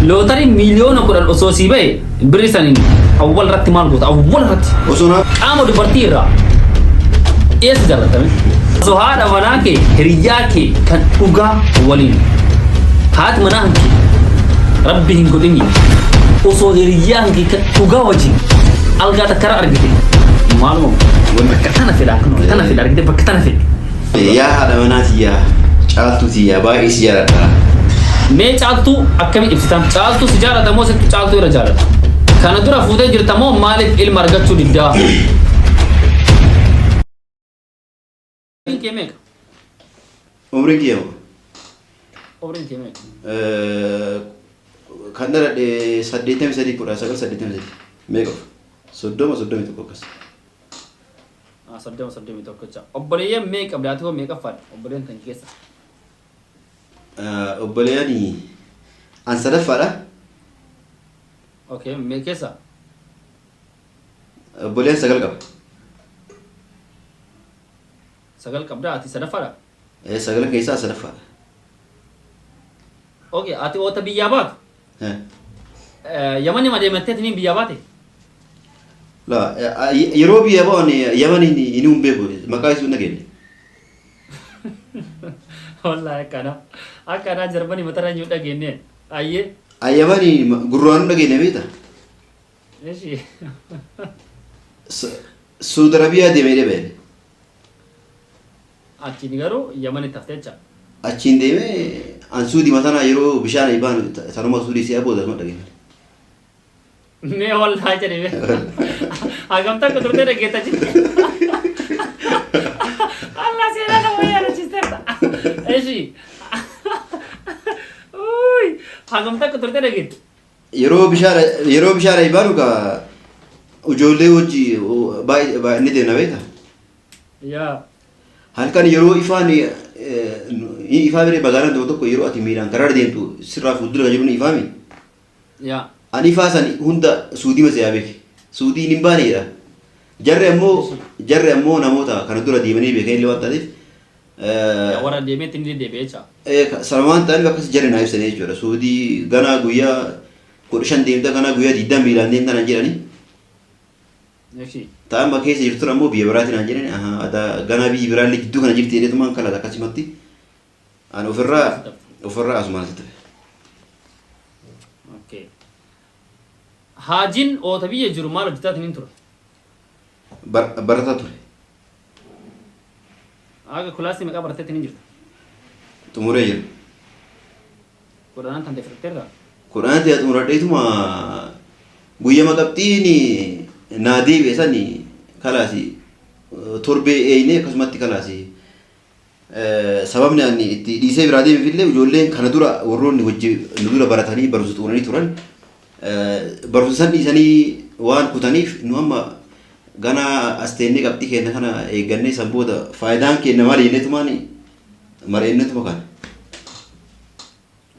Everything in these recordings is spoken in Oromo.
Lootariin 10,000,000 osoo sii ba'e birri saniin awwal irratti maal goota? Awwal irratti. Osoo naa Qaama dubartii irraa eessa jaallatame? Osoo haadha manaa kee hiriyyaa kee kan dhugaa waliin haati manaa kee rabbi hin godhini osoo hiriyyaa kee kan dhugaa wajjin algaa takkara argite maaluma bakka tana fedha akkuma tana fedha argite bakka tana fedha. Yaa haadha manaa tiyyaa Caaltuu tiyyaa baay'ee si jaaladha. Mee Caaltuu akkamiin ibsita? Caaltuu si jaalata moo sittu Caaltuu irra jaalata? Kana dura fuutee jirta moo maaliif ilma argachuu diddaa? Umriin kee meeqa? Umriin kiyya moo? Umriin kee meeqa? Kan dhaladhe 83 1983 meeqa? 30 31 akkas. Ah, 30 31 jecha. Obboleeyyan meeqa qabda? Ati hoo meeqaffaadha? Obboleeyyan kan keessa. Obboleeyyan an sadaffaadha. Okay, mee keessa? Obboleeyyan sagal qaba. Sagal qabda, ati sadaffaadha? Sagalan keessaa sadaffaadha. Okay, ati oota biyyaa baatu? Yamani ma deemattee biyyaa baate? La, yeroo biyya ba'an Yamaniin inni hin beeku, maqaa isuu hin dhageenye. Wallahi akkana. Akkana Jarmanii matarra hin dhageenye. Ayyee. Yamanii gurraan hin dhageenye beekta. Eshi. Suudi Arabiyaa deemee deebi'e. Achiin garuu Yamanitti haftee jecha. Achiin deemee an Suudii matanaa yeroo bishaan baanu sanuma Suudii si'a booda asuma dhageenye. Mee wallahi jedhi mee. Hagam takka turtee dhaggeetta achitti. Allah seenaa nama yaadachiisteerta. Eshi. Uy, hagam takka turtee dhageette. Yeroo bishaan baanu ka ijoollee hojii baay'ee baay'inni deemna beekta. Yaa. Halkan yeroo ifaan ifaa biree magaalaan tokko tokko yeroo ati miilaan karaa deemtu sirraa fuuldura kan jiru ni ifaami. Yaa. Ani ifaa san hunda Suudii maseyaa beeke. Suudiin hin baane jedha. Jarri ammoo namoota kana dura deemanii beekan illee waan taateef Yaa warra deemeetti ni deddeebi'e jecha. Sana waan ta'aniif akkas jarri naa ibsanii jechuudha. Suudii ganaa guyyaa 15 deemta, ganaa guyyaa 20 miilaan deemta naan jedhanii. Eshi. Ta'an amma keessa jirtu ammoo biyya biraati naan jedhani. Adaa ganaa biyyi biraallee jidduu kana jirti jedheetumaan kalaata akkasumatti. Ani ofirraa asumaan asitti hafe. Okay. Haajiin oota biyya jiru maal hojjetaa hin ture? Barataa ture. Aga kulaasii meeqa baratteetti hin jirta? Xumuree jira. Kudhanan tan ta'e fudhatteerta? Kudhan ta'e xumuradheetuma guyyama qabxiin naa deebi'e sani kalaasi torbee eeyne akkasumatti kalaasi. Sababni ani itti dhiisee biraa deemeef illee ijoolleen kana dura warroonni hojii nu dura baratanii barumsa xumuranii turan barumsa san dhiisanii waan kutaniif nu amma ganaa as teennee qabxii keenya kana eeggannee san booda faayidaan keenya maali jenneetumaan mari'annetuma kana.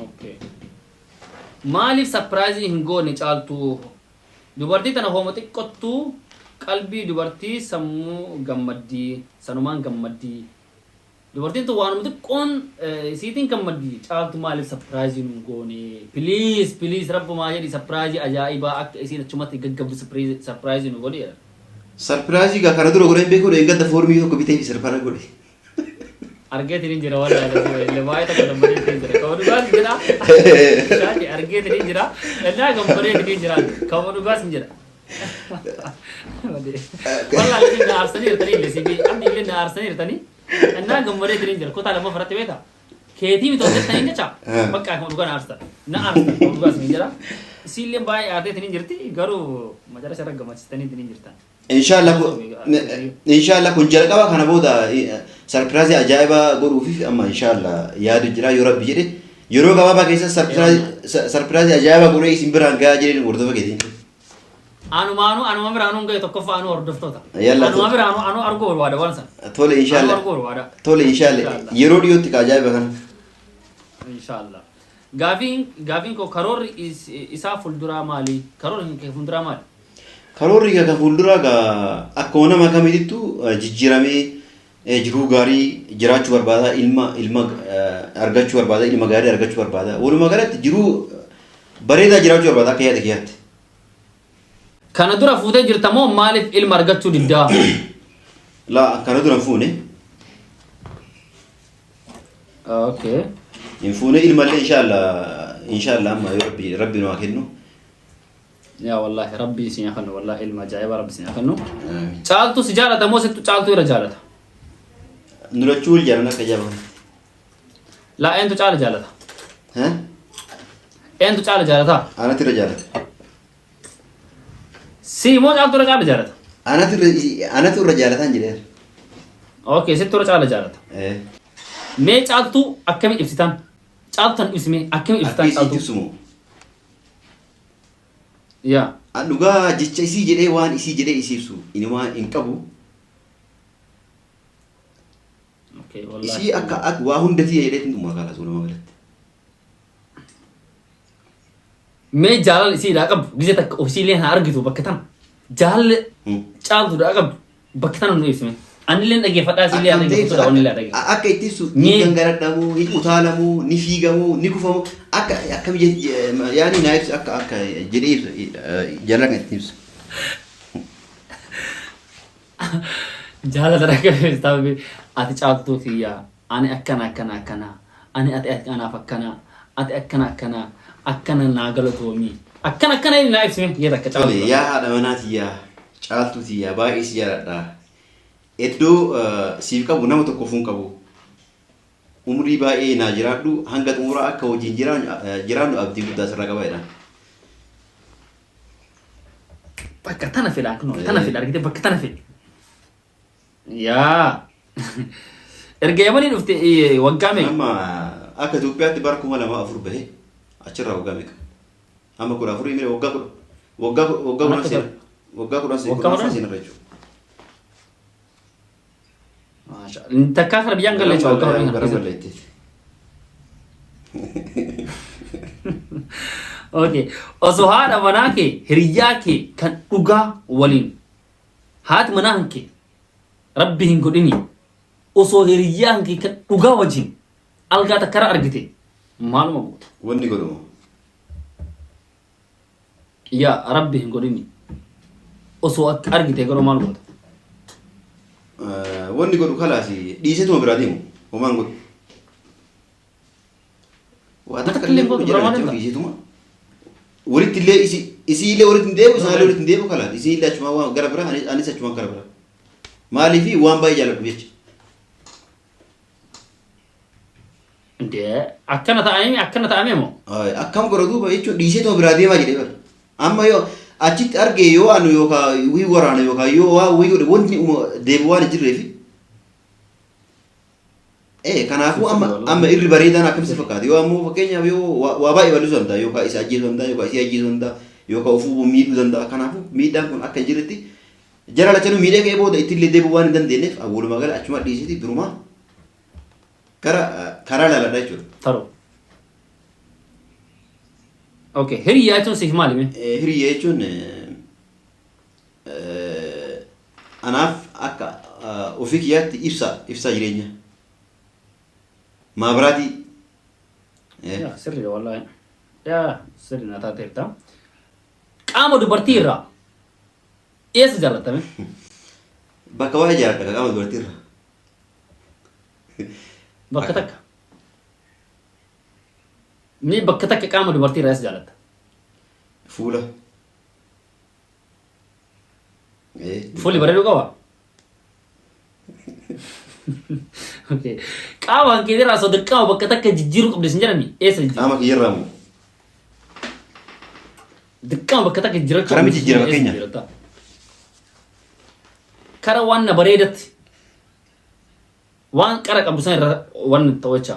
Okay. Maaliif surprise hin goone Caaltuu? Dubartii tana hooma xiqqottuu qalbii dubartii sammuu gammaddii sanumaan gammaddii. Dubartiin tun waanuma xiqqoon isiitiin gammaddii. Caaltu maaliif surprise hin goone? Please, please, rabbumaa jedhi surprise ajaa'ibaa akka isiin achumatti gaggabdu surprise nu godhi jedhan. Surprise gaa kana dura godheen beeku, dheengadda foormii tokko bitee fi surprise godhe. Argeetiin hin jira wallahi, illee baay'ee tokko gammadeetiin hin jira. Kama dhugaas hin jira. Shaaki argeetiin hin jira. Innaa gammadeetiin hin jira. Kama dhugaas hin jira. Wallahi illee na aarsanii jirtanii illee sibi abdi illee na aarsanii jirtanii. Innaa gammadeetiin hin jira. Kutaa lammaffaa irratti beektaa? Keetii miti hojjettanii jecha. Bakka kama dhugaa na aarstan. Na aarstan kama dhugaas hin jira. Isiillee baay'ee aarteetiin hin jirti garuu macarasha irra gammachiistanii hin jirtan. Inshallah kun jalqaba, kana booda surprise ajaa'ibaa godhuufi amma inshallah yaadu jira. Yoo rabbi jedhe yeroo gabaabaa keessa surprise ajaa'ibaa godhee isin biraan gahaa jedheen hordofa keetiin. Anumaanuu anuma biraanuu hin gahe tokkoffaa anuu hordoftoota. Yalla. Anuma biraanuu anuu arguu barbaada waan sana. Tole, inshallah. Anuu arguu barbaada. Tole, inshallah. Inshallah. Yeroo dhiyootti ka ajaa'iba kana. Inshallah. Gaafiin koo karoorri isaa fuulduraa maali? Karoorri kee fuulduraa maali? Karoorri kan fuulduraa gaa akkuma nama kamitittu jijjiiramee jiruu gaarii jiraachuu barbaada, ilma argachuu barbaada, ilma gaarii argachuu barbaada. Walumaa galatti jiruu Bareedaa jiraachuu barbaada akka yaada kiyyaatti. Kana dura fuutee jirta moo maaliif ilma argachuu diddaa? Laa, kana dura hin fuune. Okay. Hin fuune, ilmallee inshallah inshallah amma yoo rabbi nu haa kennu. Yaa wallaahi, rabbi isin haa kennu, wallaahi ilma ajaa'iba rabbi isin haa kennu. Caaltuu si jaalata moo sittu caaltuu irra jaalata? Nu lachuu wal jaalanna akka ajaa'iba kanatti. Laa, eentu caala jaalata? Ha? Eentu caala jaalata? Anatu irra jaalata. Si moo caaltuu irra caala jaalata? Anatu irra jaalataan jedheera. Okay, sittu irra caala jaalata. Eh. Mee caaltuu akkamiin ibsitan? Caaltuu tan ibsime akkamiin Akka ibsitan isiitti caaltuu? ibsumu. Yaa. An dhugaa jecha isii jedhee, waan isii jedhee isii ibsu inumaa hin qabu. Okay, wallaahi. Isii akka waa hundatii jedhee xumura kaalaas walumaa galatti. Mee jaalala isiidhaa qabdu gizee takka ofisiilee haa argitu bakka tana. Jaalala caaltuudhaa qabdu bakka tana nu ibsime. Anillee dhaggeeffadhaa, isillee haa Akkam ta'e dhaggeeffatu, daawwanillee haa dhaggeeffatu. Akka itti ibsu ni gangaladhamu, ni utaalamu, ni fiigamu, ni kufamu, akka akkam yaani naa ibsu, akka jedhee ibsu jaalala kan itti ibsu. Jaalala dhaggeeffatu ati caaltuu kiyyaa, ani akkana akkana akkana, ani ati anaaf akkana, ati akkana akkana akkana, naa galatoomii, akkana akkana inni naa ibsime gizee takka Tole, caaltuu. Yaa haadha manaa tiyyaa, caaltuu tiyyaa, baay'ee si jaaladha. Iddoo siif qabu nama tokkoof hin qabu. Umrii baay'ee naa jiraadhu, hanga xumuraa akka wajjin jiraannu abdii guddaa sirraa qaba jedha. Bakka tana fedha kunoo, tana fedha, argite, bakka tana fedha. Yaa. Erga Yamanii dhufte waggaa meeqa? Amma akka Itoophiyaatti bara 2004 bahe, achirraa waggaa meeqa? Amma 14 mire, waggaa kudha waggaa waggaa 10 seena. Waggaa 10 seena. Waggaa 10 10? Seena jechuudha. Maasha. Takkaa kana biyyaan galle jechuudha waggaa 10 kana Gara keessatti. balleetti. Okay. Osoo haadha manaa kee, hiriyyaa kee kan dhugaa waliin, haati manaa kee rabbi hin godhini, osoo hiriyyaa kee kan dhugaa wajjin algaa takkara argite maaluma goota? Wanni godhumu. Yaa rabbi hin godhini. Osoo akka argite garuu maal goota? Wanni godhu kalaas dhiiseetuma biraa deemu. Homaan godhu. Waa takka illee godhu biraa jedha maal dhiiseetuma. Walitti illee isii illee walitti hin deebi'u, isaan illee walitti hin deebi'u, kalaas. Isii illee achumaan waan gara biraa, anis achumaan gara biraa. Maaliifi waan baay'ee jaalladhu jecha. Indee akkana ta'anii akkana ta'amee moo? Ay, akkam godha duuba jechuun dhiiseetuma biraa deemaa jedhee bara. Amma yoo achitti arge, yoo anu yookaan wii waraana yookaan yoo waa wii godhe, wanti deebi'u waan hin jirreefi. Kanaafuu amma irri bareedaan akkam si fakkaata? Yoo ammoo fakkeenyaaf yoo waa baay'ee bal'isuu danda'a, yookaan isa ajjeesuu danda'a, yookaan isii ajjeesuu danda'a, yookaan ofuu miidhuu danda'a. Kanaafuu miidhaan kun akka hin jirretti jara lachanuu miidhee ka'ee booda itti illee deebi'uu waan hin dandeenyeef, walumaa gala achuma dhiisiti birumaa gara karaa laaladha jechuudha. Taroo. Okay, hiriyyaa jechuun siif maali mee? Hiriyyaa jechuun anaaf akka ofii kiyyaatti ibsaa jireenya. Maabiraatii. Yaa sirriidha wallaahi. Yaa sirri na taateerta. Qaama dubartii irraa eessa jaallattame? Bakka baay'ee jaalladha qaama dubartii irraa. Bakka takka. Mee bakka takka qaama dubartii irraa eessa jaallatta? Fuula. Fuulli bareeduu qaba? Okay. Qaama kan keetirraa osoo dirqama bakka takka jijjiiruu qabde sin jedhani eessa jijjiirta? Qaama kiyyarraa moo? Dirqama bakka takka jijjiirachuu Karaa qabde miti jijjiira sin jedhani eessa fakkeenya. jijjiirta? Kara waan na bareedatti waan qara qabdu san irra waan ta'u jecha.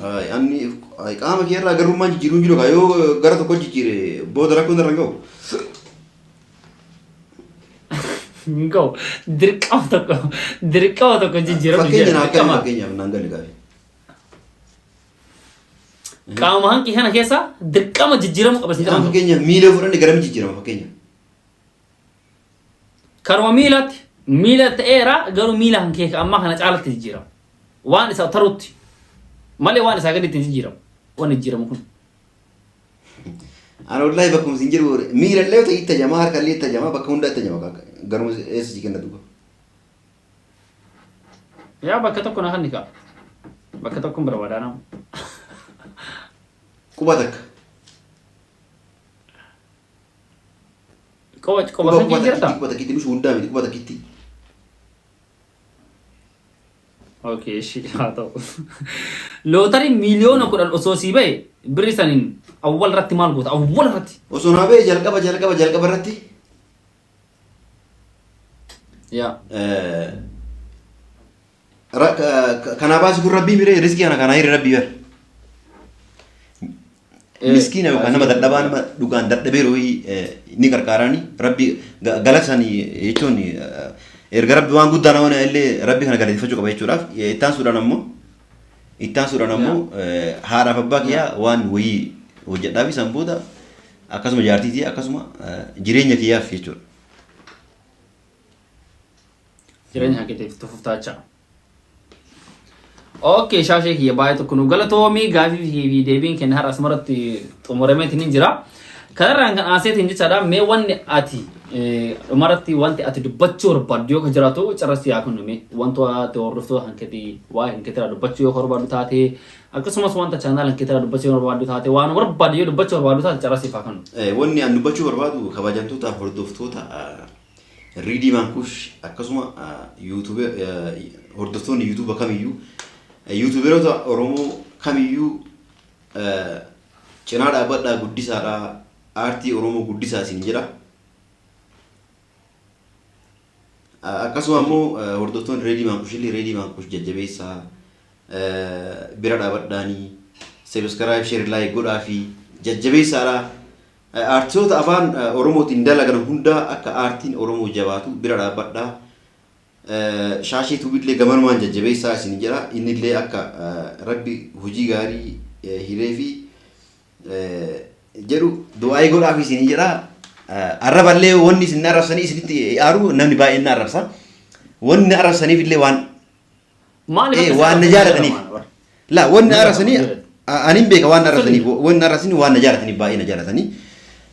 Ay, Anni ay, qaama kiyyarraa garummaan jijjiiruun jiru kaa, yoo gara tokko jijjiire booda rakkoon irra hin ga'u. Hin ga'u. Dirqama tokko jijjiiramtu Fakkeenya jira. naa akkamii Dirqama. fakkeenyaaf naan galle gaafi. Qaama hanqii kana keessa dirqama jijjiiramuu qaba sin Qaama jedhamu. fakkeenyaaf miila fudhanne garami jijjiirama fakkeenya? Karuma miilatti miila ta'eera, garuu miila kan kee ammaa kana caalatti jijjiirama. Waan isa tarutti malee waan isaa gaditti hin jijjiiramu. Waan jijjiiramu kun. Ana wallaahi bakkuma isin jiru miira illee ta'e itti tajamaa, harka illee itti tajamaa, bakka hundaa itti tajamaa, garuma eessa si kenna duuba. Yaa, bakka tokko na kanni kaa. Bakka tokko hin barbaadaa nama. Quba takka. Quba Quba kan quba jirta? takkitti, quba takkitti, nushi hundaa miti, quba takkitti. Okay, ishii haa ta'u. Lootarii 10 miiliyoona osoo sii ba'e, birri saniin awwal irratti maal goota? Awwal irratti. Osoo naa ba'e, jalqaba irratti Yaa. Kanaa baasi kun rabbii miree riskii kana kanaa hiri rabbii bar. Miskiina yookaan nama dadhabaa, nama dhugaan dadhabeeru ni qarqaarani rabbi galatanii jechuun, erga rabbi waan guddaa nama illee rabbi kana galateeffachuu qaba jechuudhaaf. Ittaan suudhaan ammoo haadhaaf abbaa kiyyaa waan wayii hojjedhaaf, isaan booda akkasuma jaartiitii, akkasuma jireenya kiyyaaf jechuudha. Jireenya keetiif tufuftaachaa. Okay, shaashee kiyya, baay'ee tokko nu galatoomii. Gaafii fi deebiin kenna har'a asumarratti xumurameetiin hin jira. Kanarraan kan aaseetiin jechaadha, mee wanni ati dhumarratti wanti ati dubbachuu barbaaddu yoo kan jiraatu carrasii haa kennume, wanta ati hordoftoota kan keetii waa'ee kan keetirraa dubbachuu yoo barbaaddu taate, akkasumas wanta channel kan keetirraa dubbachuu yoo barbaaddu taate, waan barbaaddu yoo dubbachuu barbaaddu taate carrasii haa kennu. Wanni an dubbachuu barbaadu, kabajamtoota hordoftoota Riidii Maankush, akkasuma YouTube hordoftoonni YouTube kamiyyuu, YouTuberoota Oromoo kamiyyuu, cinaa dhaabbadhaa, guddisaadhaa, aartii Oromoo guddisaa isin jedha. Akkasuma immoo hordoftoonni Reedii Maankush illee Reedii Maankush jajjabeessaa, bira dhaabadhaanii, subscribe, share, like godhaa fi jajjabeessaadhaa. Aartistoota afaan Oromootiin dalagan hundaa akka aartiin Oromoo jabaatu bira dhaabbadhaa. Shaashee Tuubillee gamanumaan jajjabeessaa isin jedha. Innillee akka rabbi hojii gaarii hiree fi jedhu du'aayii godhaaf isin jedha. Arraballee wanni isin arrabsanii isinitti aaru, namni baay'een na arrabsa. Wanni na arrabsaniif illee waan Maaliif akka waan na isin jaalataniif. La, wanni na arrabsanii ani hin beeka waan na arrabsaniif, wanni na arrabsanii waan na jaalataniif, baay'ee na jaalatanii.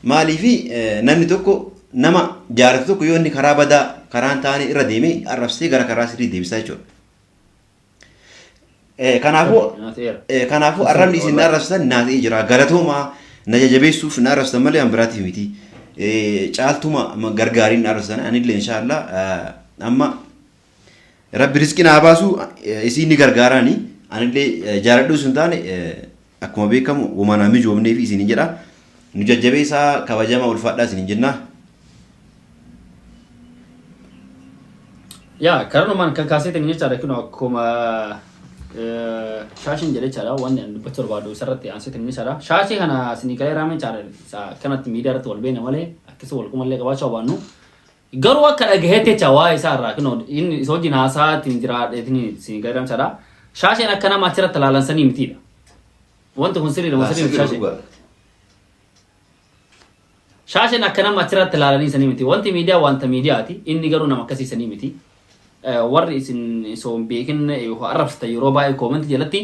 Maaliifi, namni tokko nama jaalatu tokko yoo inni karaa badaa, karaa hin taane irra deeme, arrabsee gara karaa sirrii deebisaa jechuudha. Kanaafuu kanaafuu arrabni isin na arrabsitan naa ta'ee jira. Galatoomaa, na jajjabeessuuf na arrabsitan malee an biraatiif miti. Caaltuma gargaariin na arrabsitan. Anillee inshaallah amma rabbi riskii naa baasu, isiin ni gargaaraani. Anillee jaaladhuu sun taane, akkuma beekamu womaa naa mijoomnee fi isin jedha. Nu jajjabeessaa, kabajamaa, ulfaadhaa isin jenna. Yaa, kanumaan kan kaaseetiin jechaadha, kun akkuma shaashiin jedhe jechaadha, wanni ani dubbachuu barbaadu isarratti aanseetiin jechaadha. Shaashii kana isinii galee raamee jechaadha, isa akkanatti miidiyaa irratti wal beena malee akkasii wal qumallee qabaachuu baannu. Garuu akka dhagaheetti jecha waa'ee isaa irraa kunoo inni isa wajjin haasaa ittiin jiraadheetiin isinii galee raamee jechaadha. Shaasheen akka nama achirratti ilaalansanii mitiidha. Wanti kun sirriidha moo sirrii miti, shaashee? Shaasheen akka nama achirratti ilaalanii sanii miti. Wanti miidiyaa wanta miidiyaati. Inni garuu nama akkasii sanii miti. Warri isin osoo hin beekin arrabsitan yeroo baay'ee comment jalatti,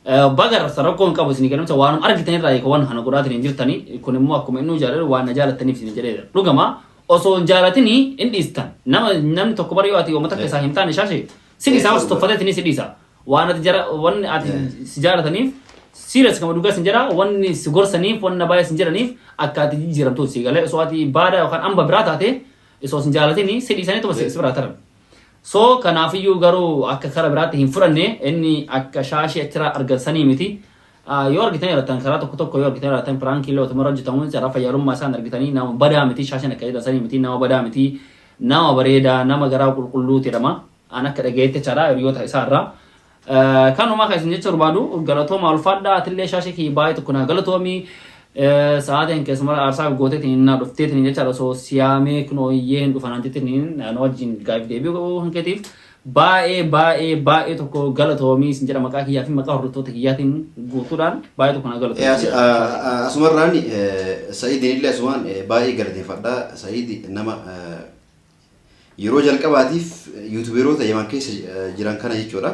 baga arrabsitan, rakkoo hin qabu isin kennuun waanuma argitan irraa eega waan kana godhaatiin hin jirtanii. Kun immoo akkuma inni jaalladhu waan na jaalattaniif isin jedheera. Dhugama osoo hin jaalatini hin dhiistan. Nama namni tokko bara yoo ati uummata akka isaa hin taane, shaashee si dhiisaa, osoo tuffateetiin si dhiisa. Waan ati jara wanni ati si jaalataniif serious kama dhugaa sin jedha, wanni si gorsaniif, wanna baay'ee sin jedhaniif akka ati jijjiiramtuuf si galee, osoo ati baada yookaan amba biraa taate, osoo sin jaalatini si dhiisanii tuma si biraa taran. So kanaafiyyuu garuu akka kara biraatti hin fudhanne, inni akka shaashii achirraa argan sanii miti. Yoo argitanii irrattan karaa tokko tokko, yoo argitanii irrattan prankii illee otuma hojjetamu carraa fayyaalummaa isaan argitanii, nama badaa miti shaashiin, akka jedhan sanii miti, nama badaa miti, nama bareedaa, nama garaa qulqulluu jedhama. An akka dhagayetti jechaadha hiriyoota isaa irraa. Kanuma kan isin jecha barbaadu, galatooma, ulfaadhaa. Atillee shaashii kiyya baay'ee tokko naa galatoomii. Sa'aatiin keessumaa aarsaa gooteetiin naa dhufteetiin jechaadha, osoo siyaamee kunoo iyyee hin dhufan antitiin na wajjin gaaf deebi'uu kan keetiif baay'ee baay'ee baay'ee tokko galatoomii isin jedha, maqaa kiyyaa fi maqaa hordoftoota kiyyaatiin guutuudhaan baay'ee tokko naa galatoomii. Asumarraan Sa'iidin illee asumaan baay'ee galateeffadha. Sa'iid nama yeroo jalqabaatiif YouTuberoota Yaman keessa jiran kana jechuudha.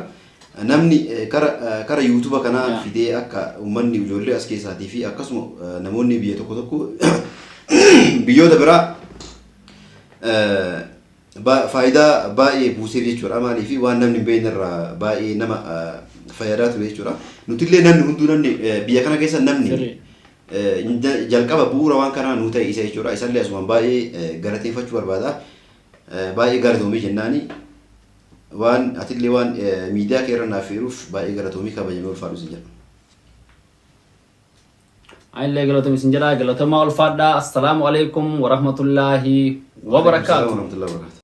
Namni kara YouTube kanaa fidee akka uummanni ijoollee as keessaatii fi akkasuma namoonni biyya tokko tokko biyyoota biraa faayidaa baay'ee buuseef jechuudha. Maaliif waan namni hin beekne irraa baay'ee nama fayyadaa ture jechuudha. Nutillee namni hunduu namni biyya kana keessa namni jalqaba bu'uura waan kanaa nuu ta'e isa jechuudha. Isallee asumaan baay'ee galateeffachuu barbaada. Baay'ee galatoomii jennaani. Waan atillee waan miidiyaa kee irra naaf feeruuf baay'ee galatoomii, kabajamee ulfaadhu sin jedha. Anillee galatoomii sin jedha, galatooma, ulfaadhaa. Assalaamu alaikum warahmatullaahi wabarakaatu. Warahmatullahi wabarakatuh.